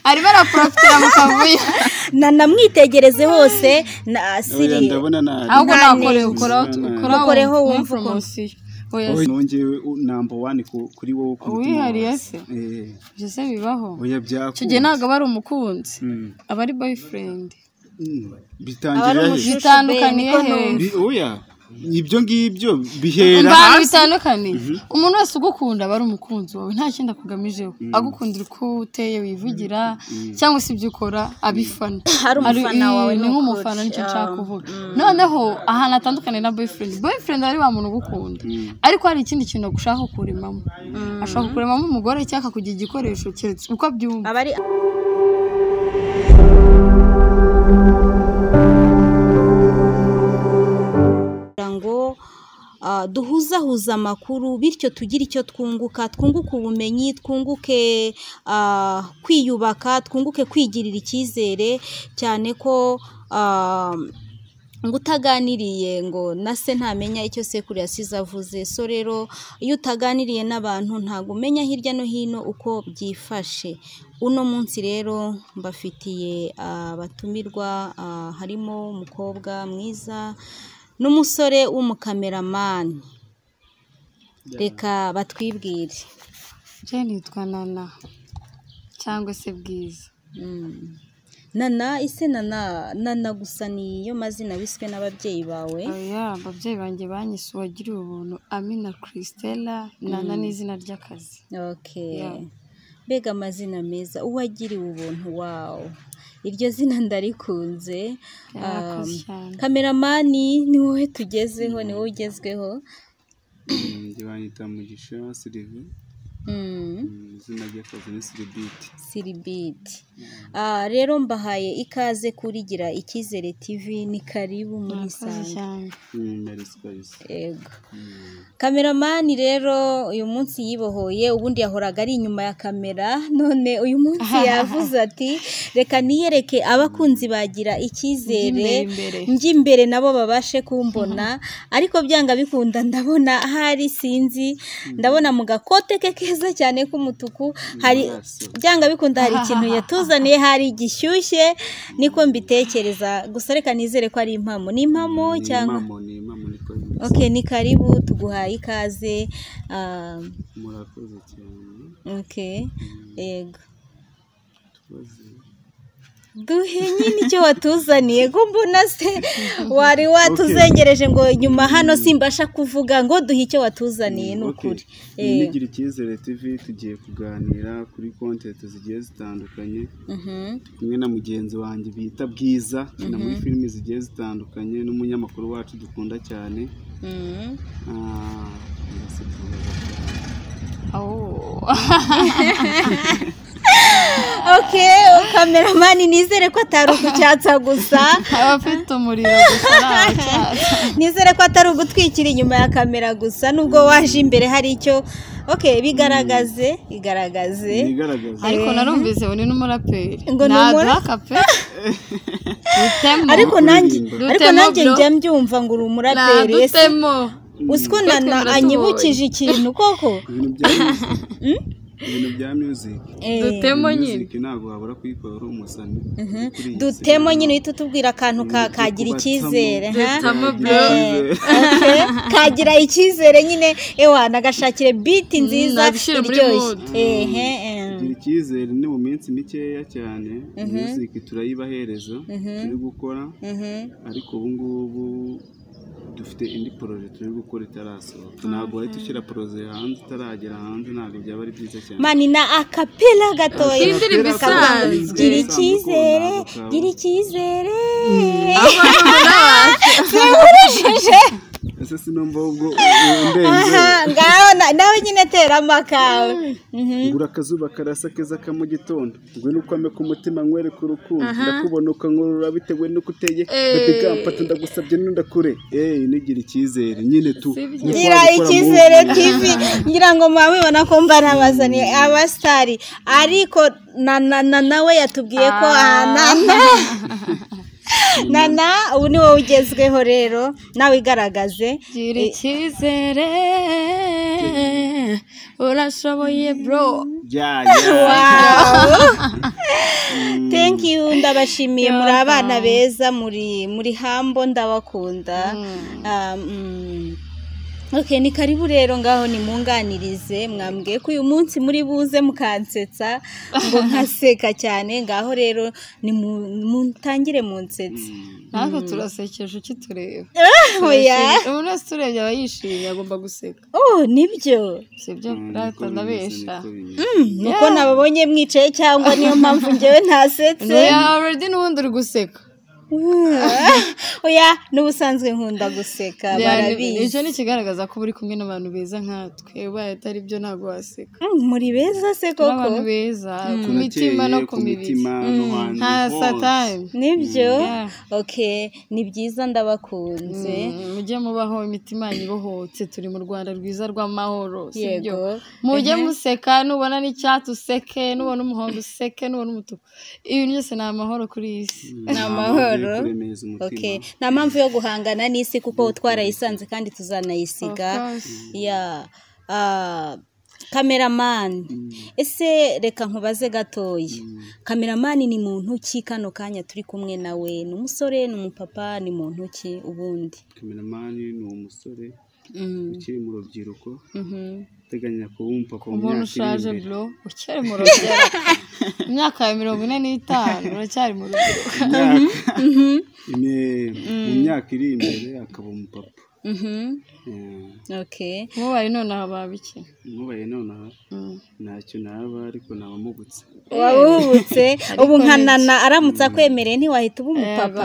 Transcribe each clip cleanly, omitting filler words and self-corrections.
Arimo araprofitira mu kavuyo. Namwitegereze hose na siri. Ndabona na ahubwo nakore ukoraho wumva promosiyo. Nongewe number 1 kuri wowe wihariye se. Byose bibaho. Oya byakunda. Icyo gihe ntabwo aba ari umukunzi, aba ari boyfriend. Bitangira he? Bitandukaniye he? Oya ibyo ngibyo bihera hasi. Bitandukaniye. Umuntu wese ugukunda aba ari umukunzi wawe, nta kindi akugamijeho. Agukundira uko uteye, wivugira cyangwa se ibyo ukora abifana. Ari umufana wawe, ni nk'umufana, nicyo nshaka kuvuga. Noneho ahantu atandukaniye na boyfriend, boyfriend ari wa muntu ugukunda, ariko hari ikindi kintu agushaka kukuremamo. Ashaka kukuremamo umugore cyangwa akakugira igikoresho keretse uko abyumva. Aba ari ngo duhuzahuza amakuru, bityo tugire icyo twunguka, twunguke ubumenyi, twunguke kwiyubaka, twunguke kwigirira icyizere, cyane ko ngo utaganiriye ngo na se ntamenya icyo sekuru yasize avuze. So rero iyo utaganiriye n'abantu ntabwo umenya hirya no hino uko byifashe. Uno munsi rero mbafitiye abatumirwa, harimo umukobwa mwiza n'umusore w'umukameramani. Reka batwibwire. Je nitwa Nana cyangwa se Bwiza. Nana ise Nana, Nana gusa niyo mazina wiswe n'ababyeyi bawe? Oya, ababyeyi banjye banyise uwagiriwe ubuntu Amina Christella. Nana ni izina ry'akazi. Okay. Mbega amazina meza, uwagiriwe ubuntu, wawo. Iryo zina ndarikunze. Kameramani ni wowe tugezeho, ni wowe ugezweho. Njye banyita Mugisha Sylvie. Izina ry'akazi ni Siribiti. Siribiti. Rero mbahaye ikaze kuri Gira Icyizere TV, ni karibu muri sanga. Yego. Kameramani rero uyu munsi yibohoye, ubundi yahoraga ari inyuma ya kamera, none uyu munsi yavuze ati reka niyereke abakunzi bagira icyizere njye imbere nabo babashe kumbona. Ariko byanga bikunda ndabona hari sinzi, ndabona mu gakote ke keza cyane k'umutuku, hari byanga bikunda hari ikintu yatuzaniye, hari gishyushye, niko mbitekereza. Gusa reka nizere ko ari impamo. Ni impamo cyangwa? Ni impamo niko. Okay, ni karibu, tuguhaye ikaze. Murakoze cyane. Okay. Yego. Duhe nyine icyo watuzaniye, ko mbona se wari watuzengereje ngo nyuma hano simbasha kuvuga, ngo duhe icyo watuzaniye n'ukuri. Gira Icyizere TV tugiye kuganira kuri content zigiye zitandukanye, kumwe na mugenzi wanjye bita Bwiza, na muri filimi zigiye zitandukanye, n'umunyamakuru wacu dukunda cyane. Okay, kameramani nizere ko atari ukucyatsa gusa, abafite umuriro gusa, nizere ko atari ugutwikira inyuma ya kamera gusa, nubwo waje imbere hari icyo. Okay, bigaragaze, igaragaze. Ariko narumvise ngo ni n'umuraperi. Ngo ni umuraperi. Ariko nanjye njya mbyumva ngo uri umuraperi. Dutemo. Usiko Nana anyibukije ikintu koko. Ibintu bya music. Dutemo nyine. Ntabwo wabura kuyikora uri umusani. Dutemo nyine uhita utubwira akantu kagira icyizere. Dutemo bro. Kagira icyizere nyine, ewa nagashakire beat nziza iryoshye. Gira icyizere ni mu minsi mikeya cyane, music turayibahereza turi gukora, ariko ubu ngubu dufite indi projet turi gukora itarasohoka. Ntabwo wahita ushyira projet hanze itaragera hanze, ntabwo byaba ari byiza cyane. Mani na akapela gatoya. Gira icyizere, gira icyizere. Sinkurishije. Ese sinumva ubwo undenze. Ngaho nawe nyine tera amakawe. Ngura akazuba karasa keza ka mu gitondo, ngwino ukwame ku mutima nkwereke urukundo, ndakubona ukankurura bitewe n'uko uteye, baby mfata ndagusabye nundakure. Nigira icyizere nyine tu. Gira Icyizere TV, ngira ngo mwabibona ko mba nabazaniye abastari, ariko na nawe yatubwiye ko nana Nana ubu ni wowe ugezweho rero, nawe igaragaze. Gira icyizere urashoboye bro. Yeah. Wow. Thank you, ndabashimiye, muri abana beza, muri hambo, ndabakunda. Okay, ni karibu rero ngaho nimunganirize. Mwambwiye ko uyu munsi muri buze mukansetsa ngo nkaseka cyane, ngaho rero ni muntangire munsetse. Natwe turasekeje ukitureba. Oya. Umuntu wese uturebye aba yishimye, agomba guseka. Oh, nibyo. Sibyo, rata ndabesha. Nuko nababonye mwicaye cyangwa niyo mpamvu njyewe ntasetse. Oya, already n'ubundi uri guseka. Oya, n'ubusanzwe nkunda guseka, barabizi. Icyo ni ikigaragaza ko uri kumwe n'abantu beza nkatwe, ubaye atari byo ntabwo waseka. Muri beza se koko? Abantu beza ku mitima no ku mibiri. Nta satani. Nibyo. Okay, ni byiza, ndabakunze. Mujye mubaho imitima ibohotse, turi mu Rwanda rwiza rw'amahoro, sibyo? Mujye museka, nubona n'icyatsi useke, nubona umuhondo useke, nubona umutuku. Ibintu byose ni amahoro kuri iyi si. Ni amahoro. Okay. Nta mpamvu yo guhangana n'isi kuko twarayisanze kandi tuzanayisiga. Yeah. Cameraman, ese reka nkubaze gatoya. Cameraman ni muntu ki kano kanya turi kumwe nawe? Ni umusore, ni umupapa, ni muntu ki ubundi? Cameraman ni umusore ukiri mu rubyiruko, uteganya kuba umupapa mu myaka iri imbere. Bro, ukiri mu rubyiruko. Imyaka ya 45 uracyari mu rubyiruko. Mu myaka iri imbere akaba umupapa. Okay. Mubaye nonaha babiki? Mubaye nonaha ntacyo naba, ariko nabamubutse. Wabubutse? Ubu nka Nana aramutse akwemereye ntiwahita uba umupapa?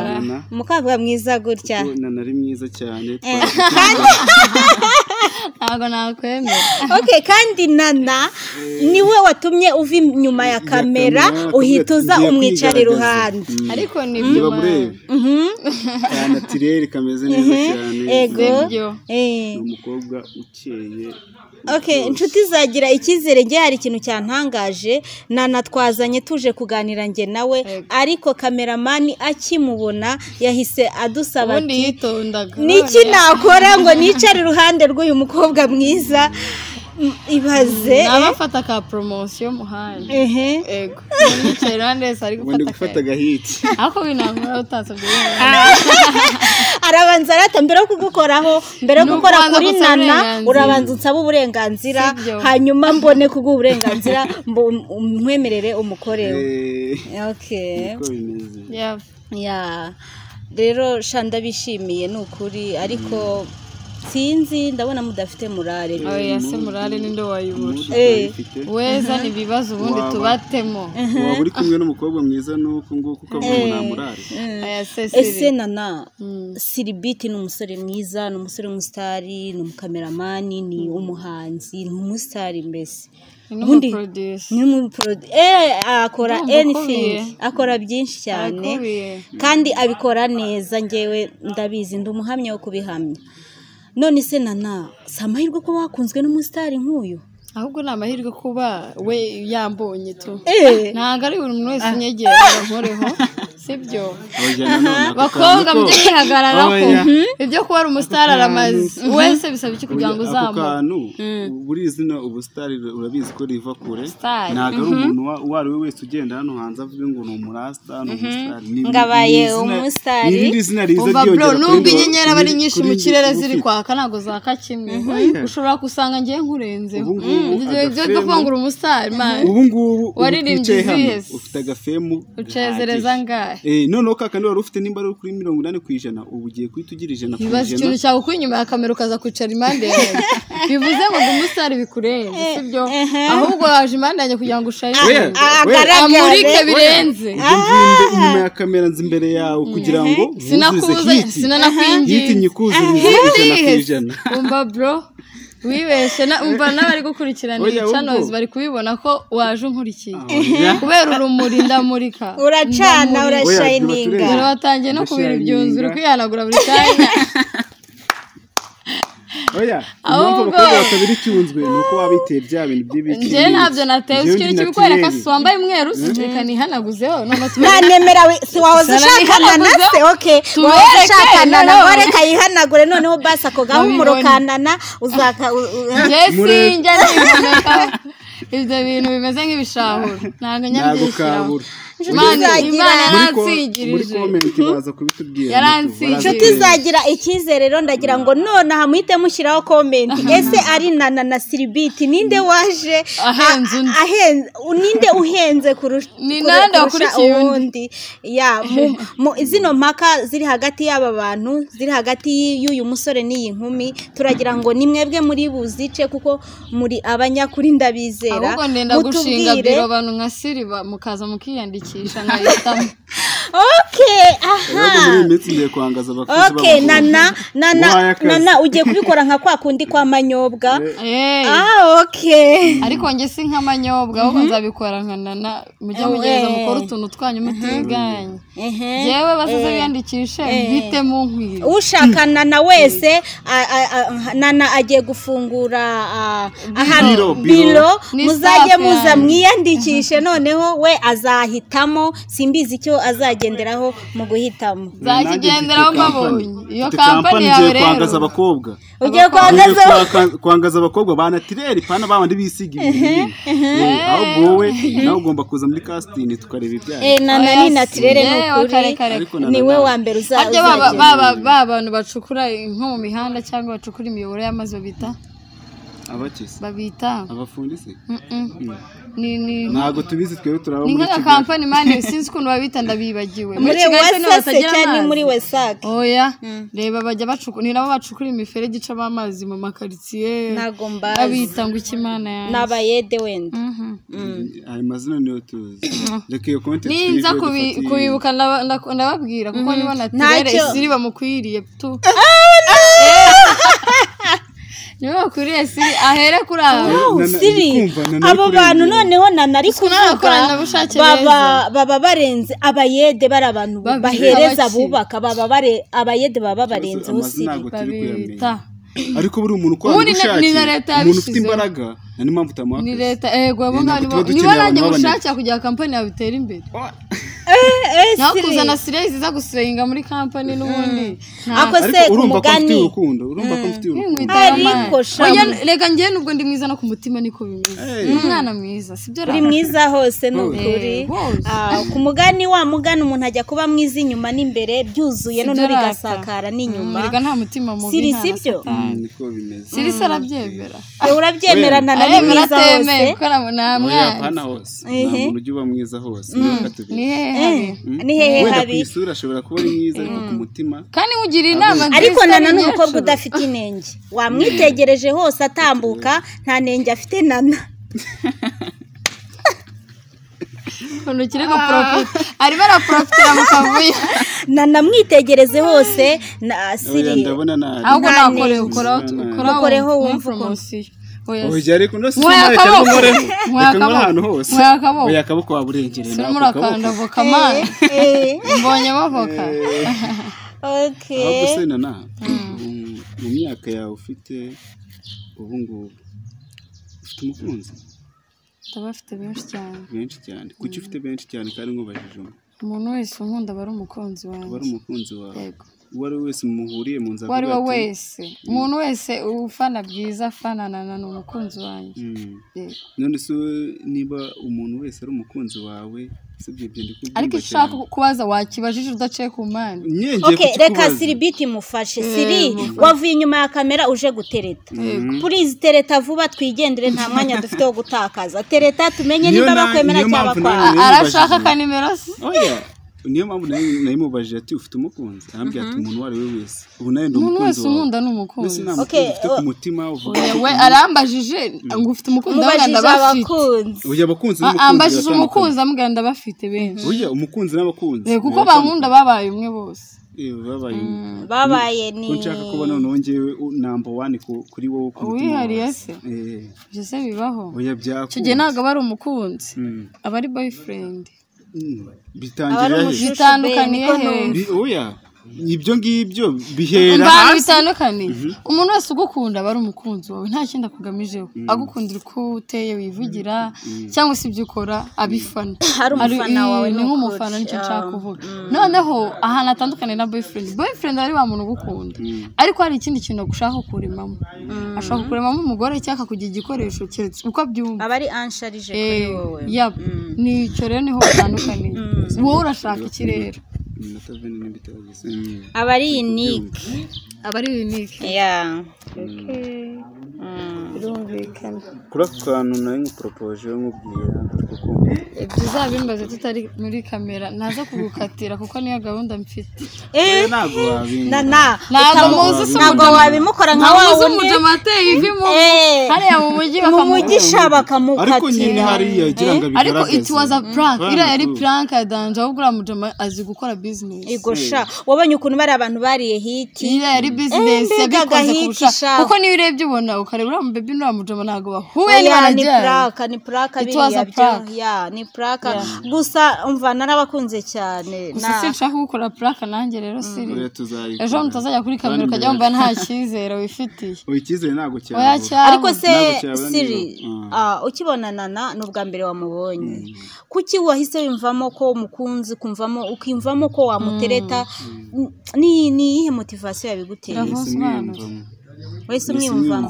Umukobwa mwiza gutya. Nana ari mwiza cyane. Ntabwo nakwemera. Okay, kandi Nana niwe watumye uva inyuma ya kamera uhita uza umwicara iruhande. Ariko nibyo murebe. Natirere kameze neza cyane. Ego. Ni umukobwa ukeye. Okay, inshuti zagira icyizere. Nge hari ikintu cyantangaje, Nana twazanye tuje kuganira nge nawe, ariko kameramani akimubona yahise adusaba ati niki nakora ngo nicare iruhande rw'uyu mukobwa mwiza? Ibaze nabafata ka promotion muhanye. Ego, nicaye iruhande ari gufata gahiti. Ako binankora utansabye. Arabanza arata mbere yo kugukoraho, mbere yo gukora kuri Nana urabanza unsaba uburenganzira, hanyuma mbone kuguha uburenganzira nkwemerere umukorewe. Okay. Yeah. Rero sha ndabishimiye ni ukuri, ariko sinzi ndabona mudafite murare. Oya, se murare ninde wayibura? Weza ni bibazo ubundi tubatemo. Waba uri kumwe n'umukobwa mwiza nuko nguko ukavuga nta murare. Oya, se ese Nana, Siribiti ni umusore mwiza, ni umusore w'umusitari, ni umukameramani, ni umuhanzi, ni umusitari mbese. Ubundi akora anything, akora byinshi cyane kandi abikora neza, ngewe ndabizi, ndi umuhamya wo kubihamya. None se Nana, si amahirwe ko wakunzwe n'umusitari nk'uyu? Ahubwo ni amahirwe kuba we yambonye tu. Ntabwo ari buri muntu wese unyegera nkoreho, sibyo? Bakobwa mujye mwihagararaho, ibyo kuba ari umusitari aramaze wese bisaba iki kugira ngo uzamuke? Ako kantu buri izina ubusitari urabizi ko riva kure, ntabwo ari umuntu uwo ari we wese ugenda hano hanze avuga ngo ni umurasta, ni umusitari. Ngabaye umusitari. Ni irindi zina riza ryiyongera kuri. Nubwo inyenyeri aba ari nyinshi mu kirere ziri kwaka ntabwo zaka kimwe, ushobora gusanga ngiye nkurenzeho. Ibyo kuvuga umusitari man. Ubu ngubu waririmbye izihe? Ufite agafemu ucezereza ngahe? Noneho kakandi wari ufite nimba ari kuri 80%, ubu ugiye kuhita ugira 100%. Ibaze ikintu cyawe kuri inyuma ya kamera ukaza kwicara impande yawe. Bivuze ngo umusitari bikurenze, sibyo? Ahubwo waje impande yanjye kugira ngo ushayire. Amurike birenze. Inyuma ya kamera nzi imbere yawe kugira ngo sinakubuza, sinanakwinginze. Hiti nyikuzurize 100%. Umva bro, wibeshe umva n'abari gukurikirana channels bari kubibona ko waje unkurikiye kubera urumuri ndamurika, uracana, urashininga, watangiye no kubira ibyunzwe uri kwihanagura buri kanya. Oya, impamvu abakobwa batabira icyunzwe ni uko wabiteye bya bintu by'ibiki. Njye ntabyo nateye, ikintu kibikwereka si wambaye umweru, reka nihanaguzeho none nanemera si wahoze ushakana na se. Okay, wahoze ushakana na reka yihanagure noneho basi ako gahumuro kanana uzaka. Njye sinjya nihumeka. Ibyo bintu bimeze nk'ibishahuro ntabwo nyabwishyiraho. Muri comment baza kubitubwira. Inshuti zagira icyizere rero ndagira ngo nonaha muhite mushyiraho comment. Ese ari Nana na Siribiti ninde waje ahenze, ninde uhenze kurusha undi? Ya zino mpaka ziri hagati y'aba bantu, ziri hagati y'uyu musore n'iyi nkumi, turagira ngo ni mwebwe muri buzice kuko muri abanyakuri ndabizera. Ahubwo ndenda gushinga biro abantu nka Siriba mukaza mukiyandikisha nkahitamo. Okay, aha. Okay, Nana Nana ugiye kubikora nka kwa kundi kwa Manyobwa. Ah, okay. Ariko nge si nka Manyobwa ahubwo nzabikora nka Nana, mujye mugereza mukora utuntu twanyu mutiganye. Yewe basaze biyandikishe bite mu nkwiri. Ushaka Nana wese, Nana agiye gufungura ahantu biro, muzajye muza mwiyandikishe, noneho we azahitamo, simbizi icyo azagenderaho mu guhitamo. Zakigenderaho mbabonye. Iyo kampani yawe rero kwangaza abakobwa. Ugiye kwangaza abakobwa ba naturel pana babandi bisiga ibintu. Ahubwo wowe nawe ugomba kuza muri casting tukareba ibyaye. Nana ni naturel n'ukuri. Niwe wa mbere uzaza. Ba bantu bacukura nko mu mihanda cyangwa bacukura imiyoboro y'amazi babita abakisi babita abafundi se. Ni ntago tubizi twebwe turaba muri Kigali. Ni nka kampani mani sinzi ukuntu babita ndabibagiwe. Muri Kigali batagira cyane muri Wesak. Oya, reba bajya bacukura, ni nabo bacukura imiferege icamo amazi mu makaritsiye. Ntago mbazi. Babita ngo ikimana yanjye. Nabayede wenda. Ayo mazina niyo tuzi. Reka iyo konti ninza kubibuka ndababwira kuko nibo naturere isiri bamukwiriye tu. Niba bakwiriye Siri ahere kuri abo. Siri abo bantu noneho Nana ari kuvuga baba barenze abayede, bari abantu bahereza bubaka, baba bare abayede baba barenze Siri. Ariko buri umuntu ukora ubushake, umuntu ufite imbaraga nani mpamvu utamuha ni leta. Ego abo ngabo niba nanjye mushakira kugira kampani yawe itere imbere. Naho kuzana Siri ziza gusirenga muri kampani n'ubundi. Ako se kumugani urumva ko mfite urukundo. Ariko oya rega ngiye nubwo ndi mwiza no ku mutima niko bimeze. Ni umwana mwiza sibyo uri mwiza hose n'ukuri. Ku mugani wa mugani umuntu ajya kuba mwiza inyuma n'imbere byuzuye none bigasakara n'inyuma. Rega nta mutima mubi. Siri sibyo niko bimeze. Siri sarabyemera. Urabyemera Nana ni mwiza hose. Oya hose. Nta muntu ujya uba mwiza hose. Ni hehe habi? Wenda ku isura ashobora kuba ari mwiza ariko ku mutima. Kandi ugira inama nziza. Ariko Nana ni umukobwa udafite inenge. Wamwitegereje hose atambuka nta nenge afite Nana. Ukuntu kiri ko profit arimo araprofitira mu kavuyo. Nana mwitegereze hose na Siri. Ndabona nabi. Ahubwo nakore ukoreho wumva promosiyo. Oya ariko no sinari nkoreho. Reka nkore ahantu hose. Oya akaboko waburengere nawe. Murakanda voka man. Mbonyemo voka. Okay. Ahubwo se Nana mu myaka yawe ufite ubu ngubu ufite umukunzi? Ndabafite benshi cyane. Benshi cyane. Kuki ufite benshi cyane kandi nkubajije umwe? Umuntu wese unkunda aba ari umukunzi wanjye. Aba ari umukunzi wawe. Yego. Uwo ari wese muhuriye mu nzira. Uwo ari we wese. Umuntu wese ufana bwiza afana Nana ni umukunzi wanjye. None se niba umuntu wese ari umukunzi wawe sibyo ibyo ndikubwira. Ariko ushaka kubaza wakibajije udaciye ku mpande. Okay, reka Siribiti mufashe. Siri wavuye inyuma ya kamera uje gutereta. Please tereta vuba twigendere nta mwanya dufite wo gutakaza. Tereta tumenye niba bakwemera cyangwa bakwanga. Arashaka ka nimero se? Oya. Niyo mpamvu nayimubajije ati ufite umukunzi, arambwira ati umuntu uwo ari we wese ubu nawe ndi umukunzi wawe. Umuntu wese unkunda ni umukunzi. Okay, ufite ku mutima uvuga we arambajije ngo ufite umukunzi ndabona ndabafite. Oya abakunzi n'umukunzi. Ambajije umukunzi amubwira ndabafite benshi. Oya umukunzi n'abakunzi. Kuko bankunda babaye umwe bose. Babaye umwe. Babaye ni ko nshaka kuba noneho njyewe number 1 kuri wowe ku mutima. Wihariye se? Ibyo se bibaho? Oya byakunda. Icyo gihe ntabwo aba ari umukunzi. Aba ari boyfriend. Bitangirira he? Bitandukaniye he? Oya Ibyo ngibyo bihera hasi bitandukanye. Umuntu wese ugukunda aba ari umukunzi wawe, nta kindi akugamijeho, agukundira uko uteye, wivugira cyangwa se ibyo ukora abifana. Ari umufana wawe, ni nk'umufana, nicyo nshaka kuvuga. Noneho ahantu atandukanye na boyfriend, boyfriend ari wa muntu ugukunda ariko hari ikindi kintu agushaka kukuremamo, ashaka kukuremamo umugore cyangwa akakugira igikoresho, keretse uko abyumva. Aba ari ansharije kuri wowe. Nicyo rero niho bitandukaniye. Wowe urashaka iki rero? Aba ari unique. Aba ari unique. Yeah. Birumvikana. Kuri ako kantu nawe nkuporopoje nkubwira kuko ibyo uzabimbaze tutari muri kamera, ntaza kugukatira kuko niyo gahunda mfite. Ntabwo wabimukora nka wa wundi hariya mu mujyi bakamukatira. Ariko nyine hariya igira ngo bigaragaze. Ariko it was a prank. Iriya yari prank ya danger, ahubwo uriya mujama azi gukora business. Ego sha, wabonye ukuntu bari abantu bariye hiti. Iriya yari business yabikoze kurusha, kuko niyo urebye ubona ukareba uriya mubebi n'uriya mujama ntabwo bahuye niba. Ni prank biriya byo. Ya, ni prank. Gusa umva narabakunze cyane. Gusa sinshaka gukora prank nanjye rero siri. Ejo mutazajya kuri kamera ukajya wumva nta cyizere wifitiye. Oya, icyizere ntabwo cyabura. Ariko se Siri, ukibona Nana ni ubwa mbere wamubonye, kuki wahise wimvamo ko umukunzi, kumvamo ukimvamo ko wamutereta? Ni iyihe motivation yabiguteye? Wese umwiyumvamo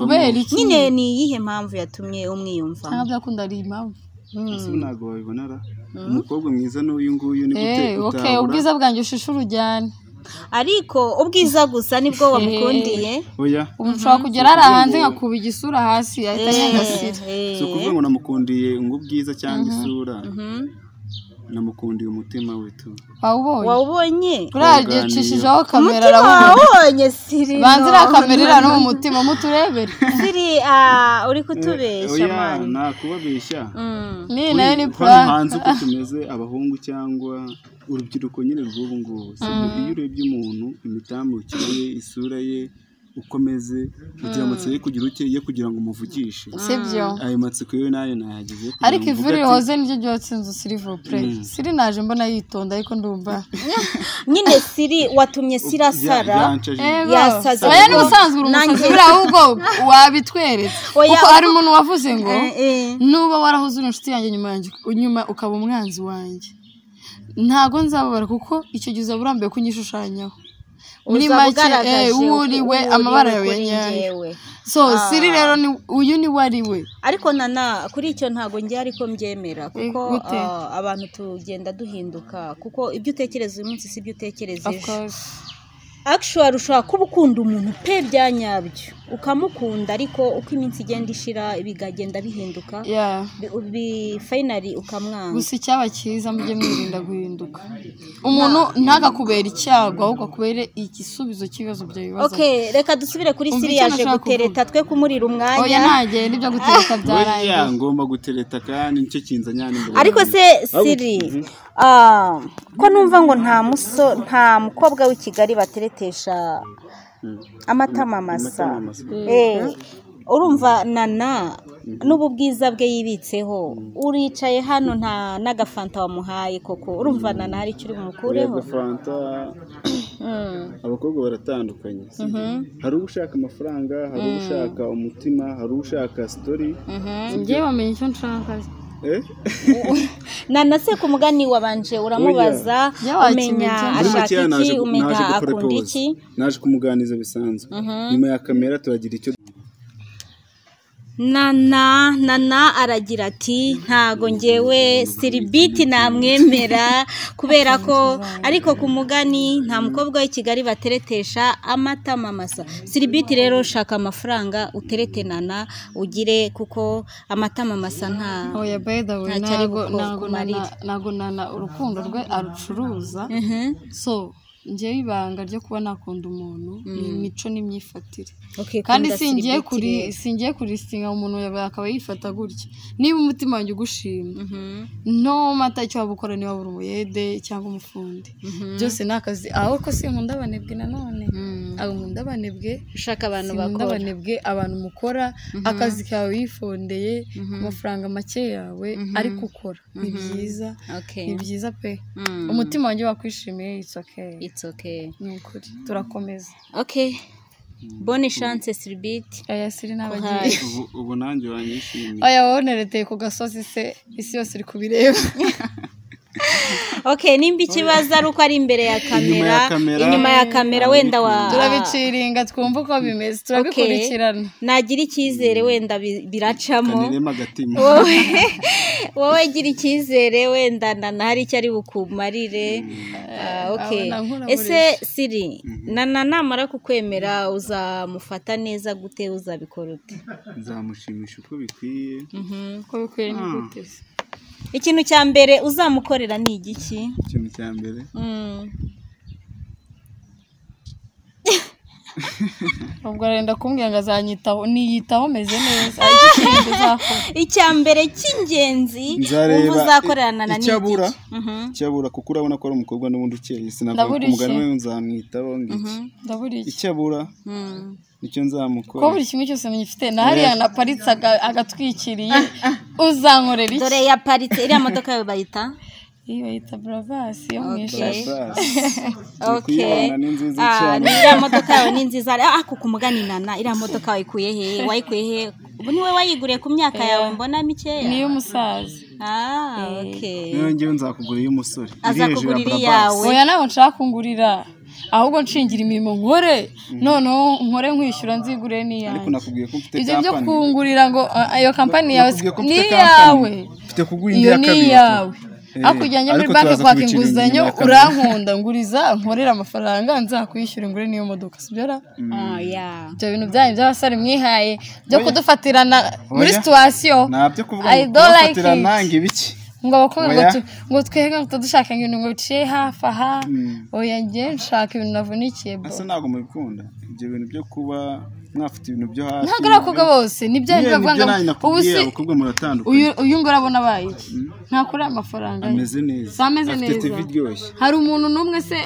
nyine, ni iyihe mpamvu yatumye umwiyumvamo? Cyangwa byakunda ari impamvu. Ese ntabwo wabibona ra? Umukobwa mwiza n'uyu nguyu ni gute utabura? Ubwiza bwanjye ushushe urujyane. Ariko ubwiza gusa nibwo wamukundiye? Oya. Ushobora kugera ari hanze nkakuba igisura hasi ahita nyangasira. Si ukuvuga ngo namukundiye ngo ubwiza cyangwa isura, namukundiye umutima we tu. Wawubonye? Buriya gicishijeho kamera arabona. Wawubonye Siri? Banza iriya kamera iriya no mu mutima muturebere. Siri, uri kutubeshya mani. Oya, nakubabeshya. Ni nayo ni prank. Hanze uko tumeze abahungu cyangwa urubyiruko nyine rw'ubu ngubu, iyo urebye umuntu imitambukire ye, isura ye, uko ameze, ugira amatsiko yo kugira uke kugira ngo umuvugishe. Sibyo. Ayo matsiko yo nayo nayagize. Ariko ivuri hoze niryo ryotse inzu Siri vopre. Siri naje mbona yitonda ariko ndumva nyine Siri watumye Siri asara. Yasaze. Oya, n'ubusanzwe uri umusazi buriya, ahubwo wabitweretse. Kuko hari umuntu wavuze ngo nuba warahoze uri inshuti yanjye nyuma ukaba umwanzi wanjye, ntago nzababara kuko icyo gihe uzaba urambiwe kunyishushanyaho. Muri make uriwe amabara yawe nyayo. So Siri rero ni uyu ni wari we. Ariko Nana kuri icyo ntago ngiye ariko mbyemera kuko abantu tugenda duhinduka, kuko ibyo utekereza uyu munsi si ibyo utekereza ejo. Actually ushobora kuba ukunda umuntu pe bya nyabyo ukamukunda, ariko uko iminsi igenda ishira bigagenda bihinduka, finally ukamwanga. Gusa icyaba cyiza mujye mwirinda guhinduka. Umuntu ntagakubera icyago ahubwo akubere igisubizo cy'ibibazo byawe bibaza. Okay, reka dusubire kuri Siri yaje gutereta twe kumurira umwanya. Oya, ntage nibyo gutereta byarangiye. Oya, ngomba gutereta kandi nicyo kinzanya n'imbere. Ariko se Siri, ko numva ngo nta mukobwa w'i Kigali bateretesha amatama masa. Urumva Nana n'ubu bwiza bwe yibitseho, uricaye hano nta n'agafanta wamuhaye koko. Urumva Nana hari icyo uri bumukureho? Agafanta, abakobwa baratandukanye. Hari ushaka amafaranga, hari ushaka umutima, hari ushaka story. Ngiye wamenye icyo nshaka. Nana se ku mugani wabanje uramubaza umenya ashaka iki, umenya akunda iki? Naje kumuganiza bisanzwe. Nyuma ya kamera turagira icyo. Nana aragira ati ntago ngewe Siribiti namwemera kubera ko ariko ku mugani nta mukobwa w'i Kigali bateretesha amatama masa. Siribiti rero shaka amafaranga uterete Nana ugire, kuko amatama masa nta. Oya, by the way, ntago Nana urukundo rwe arucuruza. So njyewe ibanga ryo kuba nakunda umuntu ni imico n'imyifatire. Kandi singiye kurisinga umuntu akaba yifata gutya. Niba umutima wanjye ugushima, no mata icyo waba ukora, niba uri umuyede cyangwa umufundi, byose ni akazi. Ahubwo sinkunda abanebwe nanone. Ntabwo nkunda abanebwe. Ushaka abantu Sinkunda bakora. abanebwe, abantu mukora akazi kawe wifondeye ku mafaranga make yawe, ariko ukora ni byiza. Okay. Ni byiza pe. Mm. Umutima wanjye wakwishimiye, it's okay. It's okay. Ni ukuri, turakomeza. Okay, bonne chance, Siribit. Aya Siri n'abagiye. Courage. Ubu nanjye wanyishimiye. Oya, wowe nereteye ku gasozi se, isi yose iri kubireba. Okay, nimba ikibazo ari uko ari imbere ya Inyuma ya kamera, kamera. inyuma ya kamera wenda wa Turabiciringa, twumva uko bimeze, turabikurikirana. Nagira icyizere wenda biracamo. Kanirema agatima. Wowe gira icyizere, wenda na hari icyo ari bukumarire. Ah, okay. Abona nkura Ese Siri, Nana namara kukwemera uzamufata neza gute? Uzabikora ute? Nzamushimisha uko bikwiye. Uko bikwiye ni gute se? Ikintu cya mbere uzamukorera ni igiki? Ikintu cya mbere, Ubwo arenda kumbwira ngo azanyitaho, niyitaho meze neza, ariko ikintu uzakora? Icya mbere cy'ingenzi wumva Nzareba uzakorera Nana ni icyo abura. igiki? Icyo abura, kuko urabona ko ari umukobwa n'ubundi ukeye, sinavuga Ndabura ku mugani iki? we nzamwitaho ngiki. Ndabura iki? Icyo abura nicyo Ko nzamukora. buri kimwe cyose ngifite, na hariya naparitse agatwikiriye, uzankorera iki? Dore yaparitse iriya modoka yawe bayita? Iyi bayita Brabus yo mu Okay. ishashi. Turi kuyibona, ni nziza Ah, cyane. Iriya modoka yawe ni nziza. Ah, ku mugani Nana, iriya modoka wayikuye he? Wayikuye he? Ubu niwe wayiguriye ku myaka yawe mbona mikeya? Niyo umusaza. Ah, okay. Niyo ngewe nzakugura iy'umusore iri hejuru ya Azakugurira Brabus. iyawe. Oya, ntabwo nshaka kungurira, ahubwo nshingira imirimo nkore, noneho nkore nkwishyura, nzigure Ariko n'iyanjye. nakubwiye ko mfite Ibyo byo kampani. kungurira ngo iyo kampani yawe Nakubwiye ko ni mfite iyawe. kampani. Mfite kuguha indi Iyo ya ni kabiri. iyawe. Hakurya njye muri Ariko banki turaza kwaka kubicira inguzanyo, inyuma ya kamera. urankunda, nguriza nkorere amafaranga, nzakwishyura ngure n'iyo modoka, sibyo ra? Ah, yeah. Ibyo bintu byanyu by'abasore mwihaye byo Oya. kudufatirana muri Oya. situation, Ntabyo kuvuga I ngo don't like kubafatira it. nange ibiki. Ngo abakobwa ngo Oya. ngo twebwe ngo dushaka ibintu ngo biciye hafi aha. Oya, njye nshaka ibintu navunikiye bro. Ese ntabwo mubikunda ibyo bintu byo kuba mwafite ibintu byo hafi? Ntabwo ari abakobwa bose, nibyo Nyine bavuga nibyo ngo nanjye ubu nakubwiye, si abakobwa muratandukanye. Uyu ngo urabona abaye iki? Ntakora amafaranga ye. Ameze neza. Si ameze Afite neza. TV iryoshye. Hari umuntu n'umwe se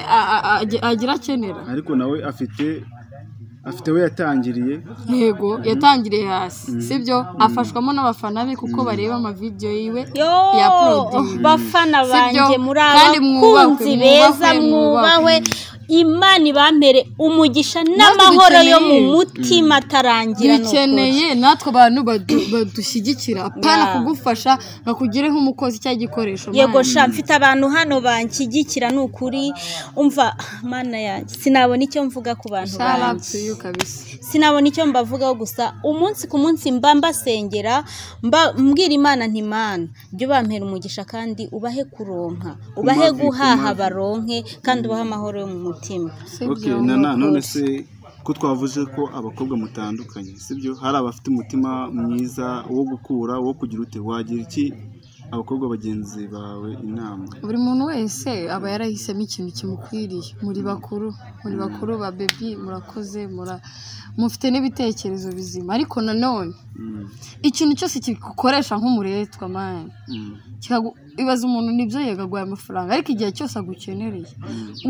agira akenera? Ariko nawe afite we yatangiriye. Yego, yatangiriye hasi, sibyo? Afashwamo n'abafana be kuko bareba amavideyo yiwe Yo, ya uploading. bafana Sibyo? banjye, muri Kandi mwubahwe, abakunzi beza, mwubahwe, mwubahwe, Imana ibampere umugisha n'amahoro yo mu mutima atarangira, ni ukuri. Dukeneye natwe abantu badushyigikira, apana Yeah. kugufasha bakugire nk'umukozi cyangwa igikoresho. Yego. Man. Sha, mfite abantu hano banshyigikira, ni ukuri. Umva, Mana yanjye, sinabona icyo mvuga ku bantu Shout out banjye. to you kabisa. Sinabona icyo mbavugaho, gusa umunsi ku munsi mba mbasengera, mba mbwira Imana nti: "Mana, jya ubampera umugisha kandi ubahe kuronka, ubahe mavi, ku guhaha, mavi. baronke kandi ubahe amahoro yo mu mutima." Sibyo? Okay, Nana, none se ko twavuze ko abakobwa mutandukanye, sibyo? Hari abafite umutima mwiza wo gukura, wo kugira ute, wagira iki abakobwa bagenzi bawe inama? Buri muntu wese aba yarahisemo ikintu kimukwiriye. Muri bakuru, muri bakuru ba baby, murakoze, mufite n'ibitekerezo bizima, ariko nanone ikintu cyose kigukoresha nk'umuretwa, man, ibaza umuntu, nibyo yego aguhaye amafaranga, ariko igihe cyose agukenereye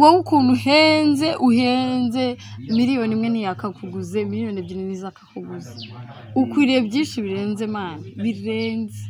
wowe ukuntu uhenze, uhenze 1 miliyoni ntiyakakuguze, 2 miliyoni ntizakakuguze. Ukwiriye byinshi birenze, man, birenze.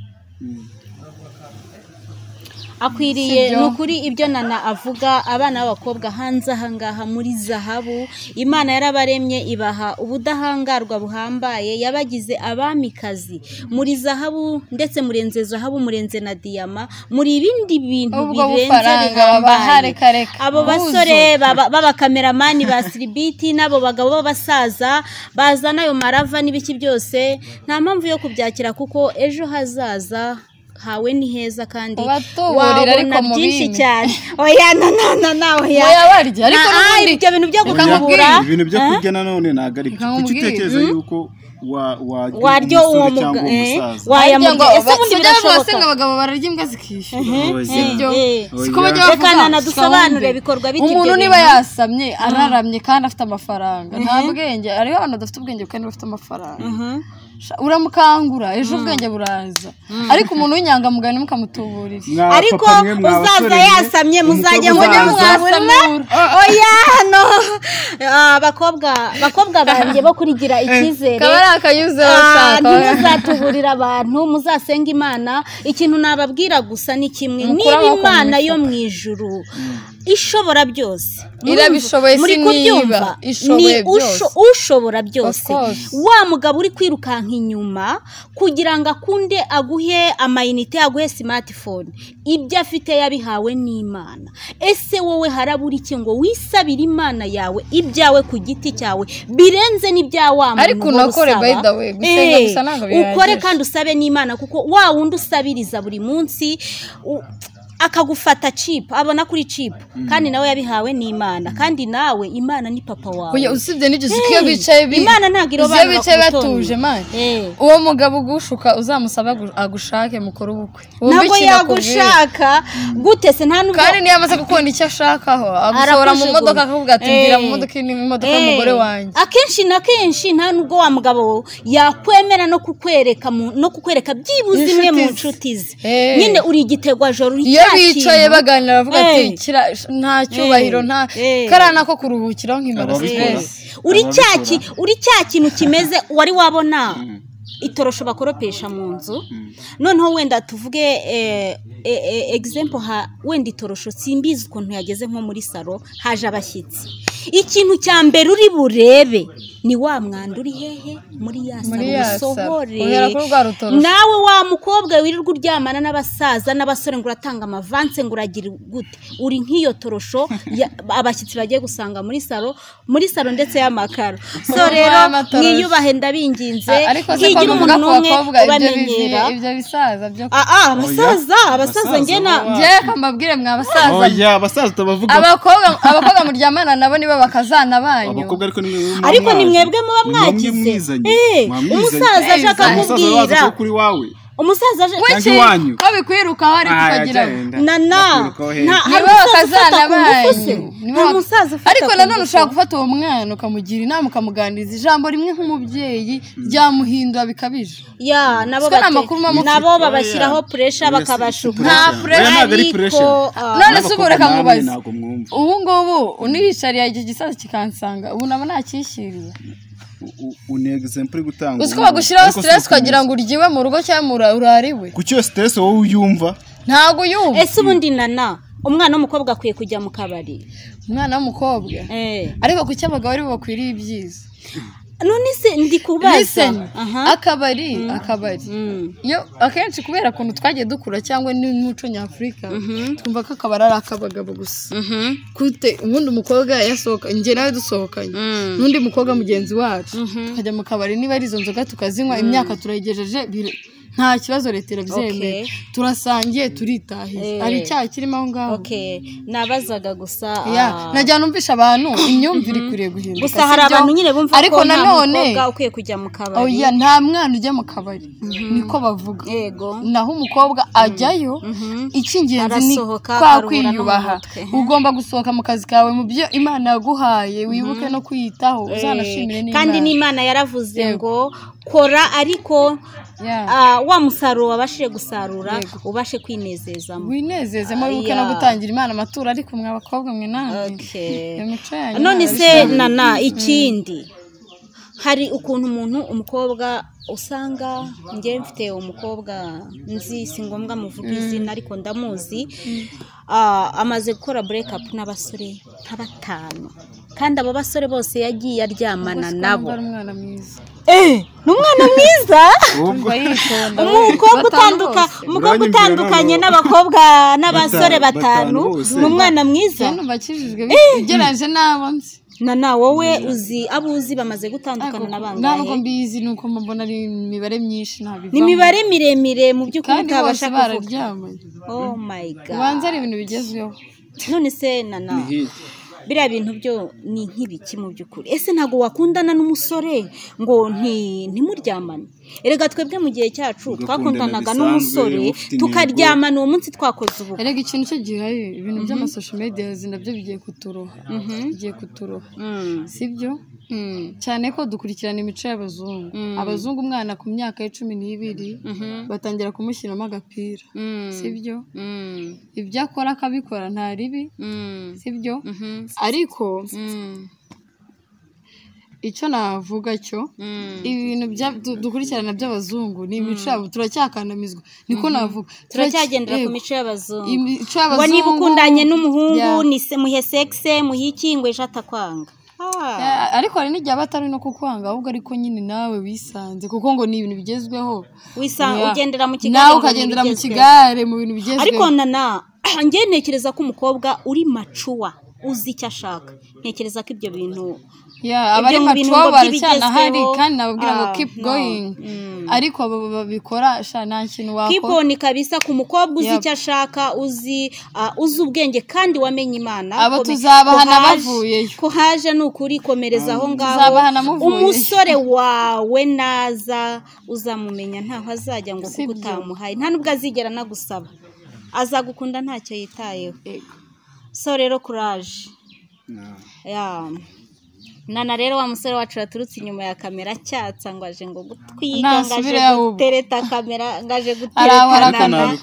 Akwiriye. Sibyo? Ni ukuri ibyo Nana avuga, abana b'abakobwa hanze aha ngaha muri zahabu, Imana yarabaremye ibaha ubudahangarwa buhambaye, yabagize abamikazi muri zahabu, ndetse murenze zahabu, murenze na diyama, muri ibindi bintu Ubwo birenze bufaranga babaha, bihambaye. reka reka. Abo basore b'abakameramani ba Siribiti n'abo bagabo b'abasaza bazana ayo marava n'ibiki byose, nta mpamvu yo kubyakira, kuko ejo hazaza hawe ni heza kandi Ubatuburira ariko wabona byinshi mubime. cyane. Oya, na na na na, oya. Oya, barya ariko n'ubundi. Ibyo bintu byo Reka gukubura. Ibintu byo kurya nanone ntabwo ari byo. Reka Kuki nkubwire. utekereza yuko warya Warya uwo umusore cyangwa umusaza? wayamurya. Harya ngo Ese ubundi sibyo bavuga se birashoboka? ngo abagabo bararya imbwa zikishyura? Oya. Sibyo? Eh. Siko bajya Oya. bavuga? Reka Nana dusobanure Sawunde. bikorwa bite ibyo Umuntu niba bintu? yasamye araramye kandi afite amafaranga, nta bwenge. Hariho abantu badafite ubwenge kandi bafite amafaranga. Uramukangura ejo ubwenge buraza. Ariko umuntu w'inyangamugayo ntimukamutuburire. Ariko uzaza yasamye muzajya mwasamura. Oya no. Abakobwa banjye bo kurigira icyizere. Kabara akanyuzeho shaka. Ntimuzatuburira abantu, muzasenga Imana. Ikintu nababwira gusa ni kimwe, niba Imana yo mu ijuru ishobora byose, irabishoboye, siniba ishoboye byose, ushobora byose. Wa mugabo uri kwirukanka inyuma kugira ngo akunde aguhe amayinite, aguhe smartphone, ibyo afite yabihawe n'Imana. Ese wowe harabura iki ngo wisabire Imana yawe ibyawe ku giti cyawe birenze n'ibya wa muntu? Ariko unakore, by the way, gusenga gusa ntabwo bihagije. Ukore kandi usabe n'Imana, kuko wa wundi usabiriza buri munsi akagufata chip, abona kuri chip, kandi nawe yabihawe n'Imana, kandi nawe Imana ni papa wawe. Oya, usibye n'ibyo iyo bicaye Imana ntabwo irobanura iyo bicaye batuje man. Uwo mugabo ugushuka uzamusaba agushake mukore ubukwe. Ntabwo yagushaka gute se? Nta nubwo kandi niyo amaze gukunda icyo ashakaho agusohora mu modoka akavuga ati ngira mu modoka ni imodoka y'umugore wanjye. Akenshi na kenshi nta nubwo wa mugabo yakwemera no kukwereka no kukwereka byibuze imwe mu nshuti ze. Nyine uri igitegwa joro uri bicaye baganira bavuga ati nta cyubahiro, nta karana ko kuruhukiraho nkimara stress. Uri cya kintu kimeze wari wabona itorosho bakoropesha mu nzu. Noneho wenda tuvuge example, wenda itorosho simbizi ukuntu yageze nko muri salo, haje abashyitsi. Ikintu cya mbere uri burebe ni wa mwanda uri hehe muri ya salo, usohore. Nawe wa mukobwa wirirwa uryamana n'abasaza n'abasore ngo uratanga amavanse ngo uragira gute, uri nk'iyo torosho abashyitsi bagiye gusanga muri salo, muri salo ndetse y'amakaro. So rero mwiyubahe, ndabinginze, ntigira umuntu n'umwe ubamenyera. Ibyo bisaza byo abasaza njye na njye mbabwire mwa basaza. Oya, abasaza tubavuga. Abakobwa muryamana nabo nibo bakazana banyu. Abakobwa ariko ni mwebwe muba mwakize. Umusaza ashaka kubwira umusaza aje ko bikwirukaho ariko ukagira nana nibo bakazana banyu. Ariko nanone ushaka gufata uwo mwana ukamugira inama, ukamuganiriza ijambo rimwe nk'umubyeyi ryamuhindura bikabije. Ya nabo nabo babashyiraho pressure bakabashuka. Nta pressure. None se ubu reka nkubaze, ubu ngubu uniyicariye iki gisaza kikansanga ubu naba nakishyiriye. Une example gutanga uziko bagushyiraho stress ukagira ngo uryiwe mu rugo cyangwa urariwe. Kuki iyo stress wowe uyumva? Ntago uyumva. Ese ubundi nana umwana w'umukobwa akwiye kujya mu kabari? Umwana w'umukobwa ariko kuki abagabo aribo bakwiriye ibyiza? None se ndi kubaza akabari iyo akenshi kubera ukuntu twagiye dukura cyangwa n'umuco nyafurika twumva ko akabari ari ak'abagabo gusa. Kute ubundi umukobwa yasohoka, njye nawe dusohokanye n'undi mukobwa mugenzi wacu tukajya mu kabari, niba ari izo nzoga tukazinywa, imyaka turayigejeje nta kibazo, leta irabyemeye, turasangiye turitahiye, hari icyaha kirimo aho ngaho. Nabazaga gusa najya numvisha abantu imyumvire ikwiriye guhinduka gusa. Hari abantu nyine bumva ko nta mukobwa ukwiye kujya mu kabari. Oya, nta mwana ujya mu kabari niko bavuga. Naho umukobwa ajyayo, icy'ingenzi ni kwa kwiyubaha. Ugomba gusohoka mu kazi kawe mu byo Imana yaguhaye, wibuke no kwiyitaho, uzanashimire n'Imana. Kandi n'Imana yaravuze ngo kora ariko wa musaruro wabashije gusarura ubashe kwinezezamo, winezezemo, wibuke no gutangira Imana amaturo. Ariko mwa bakobwa mwe namwe none se nana ikindi hari ukuntu umuntu umukobwa usanga, njye mfite umukobwa nzi, si ngombwa muvuga izina ariko ndamuzi, amaze gukora break up n'abasore nka batanu, kandi abo basore bose yagiye aryamana nabo. Ni umwana mwiza, umukobwa utandukanye n'abakobwa n'abasore batanu, ni umwana mwiza. Ugereranyije n'abo nzi. Nana wowe uzi abo uzi bamaze gutandukana n'abangahe? Ntabwo mbizi, nuko mbona ari imibare myinshi ntabivamo. Ni imibare miremire mu by'ukuri utabasha kuvuga. Oh my God. Ubanza ari ibintu bigezweho. None se nana biriya bintu byo ni nk'ibiki mu by'ukuri? Ese ntabwo wakundana n'umusore ngo ntimuryamane? Erega twebwe mu gihe cyacu twakundanaga n'umusore tukaryamana uwo munsi twakoze ubukwe. Erega ikintu cyo gihari, ibintu by'amasocial media nabyo bigiye kuturoha, bigiye kuturoha, sibyo? Cyane ko dukurikirana imico y'abazungu. Abazungu umwana ku myaka ya 12 batangira kumushyiramo agapira, sibyo? Ibyo akora akabikora nta ribi, sibyo? Ariko icyo navuga cyo ibintu dukurikirana by'abazungu ni imico yabo, turacyakandamizwa, niko navuga. Turacyagendera ku mico y'abazungu. Ngo niba ukundanye n'umuhungu ni muhe sexe, muhe iki, ngo ejo atakwanga. Ariko hari n'igihe aba atari no kukwanga, ahubwo ariko nyine nawe wisanze, kuko ngo ni ibintu bigezweho. Ugendera mu kigare, nawe ukagendera mu kigare mu bintu bigezweho. Ariko nana njye ntekereza ko umukobwa uri macuwa uzi icyo ashaka, ntekereza ko ibyo bintu abari macuwa baracyanahari, kandi nababwira ngo keep going. Ariko babikora sha nta kintu wakora. Keep on kabisa ku mukobwa uzi icyo ashaka, uzi ubwenge kandi wamenye Imana. Abo tuzabahana bavuyeyo. Ko haje ni ukuri, komereza aho ngaho. Umusore wawe naza uzamumenya, ntaho azajya ngo kuko utamuhaye, nta nubwo azigera anagusaba, azagukunda ntacyo yitayeho. So rero courage. Nana rero wa musore wacu yaturutse inyuma ya kamera cyatsa ngo aje ngo gutwiga, ngo aje gutereta kamera, ngo aje gutereta nana.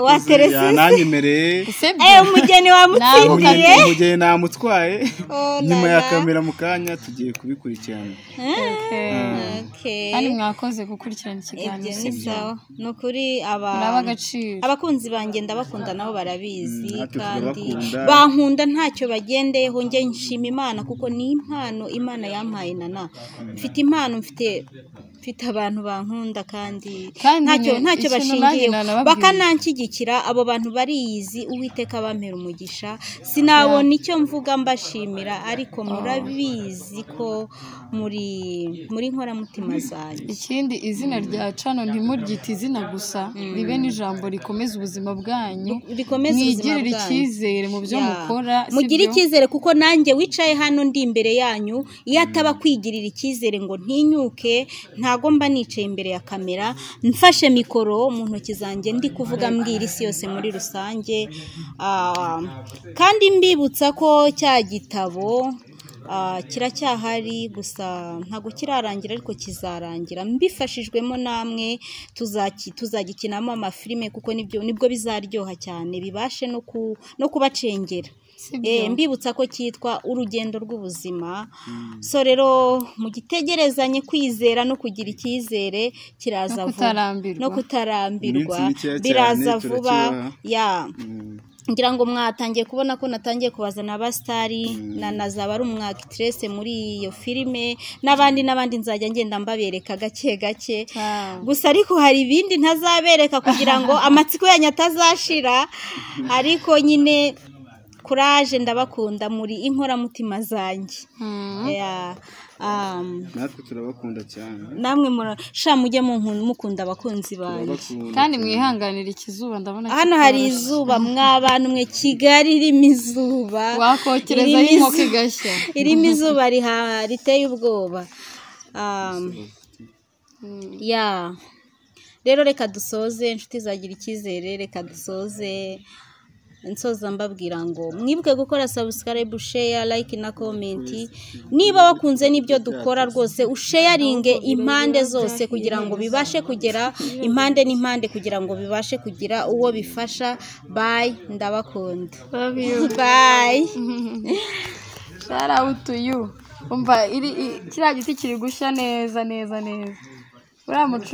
Waterese nanyemereye umugeni wamutsindiye, umugeni namutwaye nyuma ya kamera mu kanya tugiye kubikurikirana. Kandi mwakoze gukurikirana ikiganiro, sibyo? Ni ukuri abakunzi banjye ndabakunda, nabo barabizi kandi bankunda ntacyo bagendeyeho. Njye nshima Imana kuko ni impano Imana yampaye. Nana mfite impano, mfite abantu bankunda kandi ntacyo bashingiyeho, bakananshyigikira. Abo bantu bariyizi, Uwiteka bampera umugisha. Sinabona icyo mvuga mbashimira, ariko murabizi ko muri nkoramutima zanjye. Ikindi, izina rya cano ntimuryite izina gusa, ribe n'ijambo rikomeza ubuzima bwanyu, mwigirire icyizere mu byo mukora. Mugire icyizere, kuko nanjye wicaye hano ndi imbere yanyu, iyo ataba kwigirira icyizere ngo ntinyuke, ntago mba nicaye imbere ya kamera mfashe mikoro mu ntoki zanjye ndi kuvuga mbwira isi yose muri rusange. Kandi mbibutsa ko cya gitabo kiracyahari, gusa ntago kirarangira ariko kizarangira. Mbifashijwemo namwe tuzagikinamo amafilime, kuko nibwo bizaryoha cyane, bibashe no kubacengera. Mbibutsa ko cyitwa Urugendo rw'Ubuzima. So rero mugitegerezanye kwizera no kugira icyizere, kiraza vuba no kutarambirwa, biraza vuba. Ngira ngo mwatangiye kubona ko natangiye kubazana abastari, na nazaba ari umwactress muri iyo filime, n'abandi n'abandi nzajya ngenda mbabereka gake gake. Gusa ariko hari ibindi ntazabereka kugira ngo amatsiko yanyu atazashira, ariko nyine courage, ndabakunda muri inkoramutima zanjye. Natwe turabakunda cyane. Namwe sha mujye mukunda abakunzi banjye. Kandi mwihanganira ikizuba, ndabona hano hari izuba mwabantu mwe. Kigali irimo izuba, wakokereza inkoko igashya, irimo izuba riteye ubwoba. Rero reka dusoze, inshuti zagira icyizere, reka dusoze. Nsoza mbabwira ngo mwibuke gukora subscribe, share, like na comment. Niba wakunze n'ibyo dukora rwose usharinge impande zose kugira ngo bibashe kugera impande n'impande, kugira ngo bibashe kugira uwo bifasha. Bye, ndabakunda. Love you. Bye. Shout out to you. Umva kiriya giti kiri gushya neza neza neza. Uriya muco